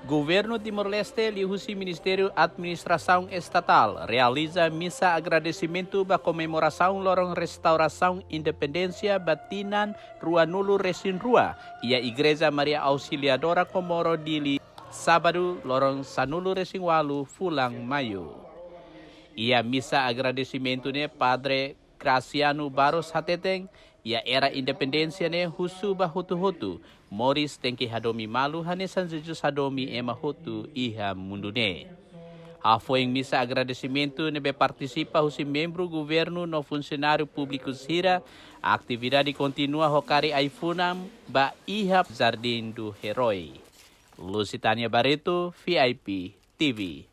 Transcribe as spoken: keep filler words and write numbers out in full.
Governu Timor-Leste liuhusi Ministériu Administrasaun Estatál realiza misa agradesimentu ba komemorasaun loron restaurasaun independénsia ba tinan rua nulu resin rua iha Igreja Maria Auxiliadora Comoro Dili, Sábadu, loron sanulu resin walu fulan Maiu. Iha misa agradesimentu ne'e Padre Graciano Barros hateten, iha era independénsia ne'e husu ba hotu-hotu, moris tenke hadomi malu hanesan Jesus hadomi ema hotu iha mundu ne'e. Hafoin misa agradesimentu ne'ebé partisipa husi membru governu no funsionáriu públiku sira, atividade kontinua ho karik ai-funan ba iha Jardim do Herói. Lusitânia Barreto, V I P T V.